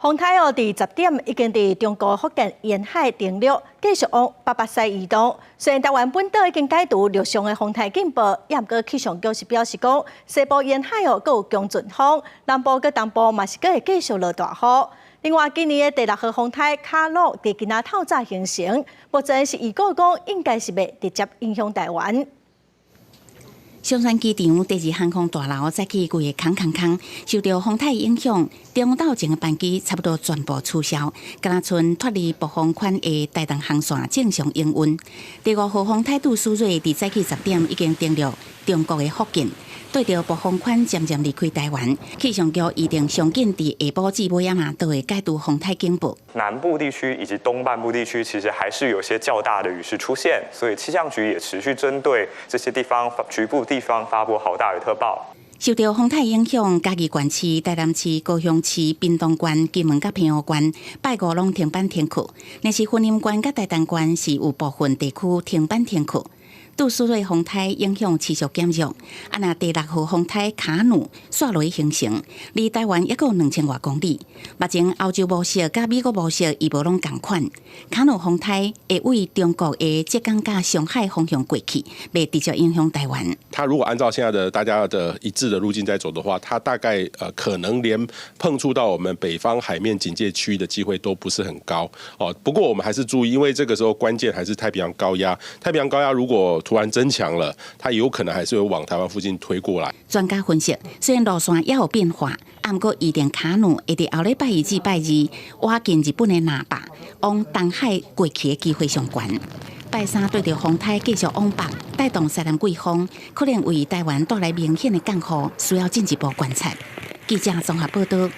風颱哦，佇10點已經佇中國福建沿海登陸，繼續往北北西移動。雖然台灣本島已經解除陸上的風颱警報，也毋過氣象局是表示講，西部沿海哦，閣有強陣風，南部佮東部嘛是閣會繼續落大雨。另外，今年的第六號風颱卡努佇今仔透早形成，目前是預估講應該是袂直接影響台灣。松山機場第二航空大樓早起規个空空空，受著風颱影響，中晝前的班機差不多全部取消，敢若賰脫離暴風圈的台東航線正常營運。第五號風颱杜蘇芮佇早起10點已經登陸中國的福建，綴著暴風圈漸漸離開台灣。氣象局預定上緊佇下晡至尾仔嘛，都會解除風颱警報。南部地區以及東半部地區其實還是有些較大的雨勢出現，所以氣象局也持續針對這些地方局部地方發布豪大雨特報。受著風颱影響，嘉義縣市、台南市、高雄市、屏東縣、金門佮澎湖縣，拜五攏停班停課。若是雲林縣佮台東縣是有部分地區停班停課。杜蘇芮風颱影響持續減弱，啊若第六號風颱卡努煞落形成，離台灣猶閣有2000外公里。目前歐洲模式佮美國模式伊無攏仝款。卡努風颱會為中國的浙江佮上海方向過去，袂直接影響台灣。它如果按照現在的大家的一致的路徑在走的話，它大概可能連碰觸到我們北方海面警戒區的機會都不是很高哦。不過我們還是注意，因為這個時候關鍵還是太平洋高壓。太平洋高壓如果突然增強了，它有可能還是會往台灣附近推過來。專家分析，雖然路線猶有變化，毋過預定卡努會佇後禮拜一至拜二，倚近日本的那霸，往東海過去的機會上懸。拜三綴著風颱繼續往北，帶動西南季風，可能為台灣帶來明顯的降雨，需要進一步觀察。記者綜合報道。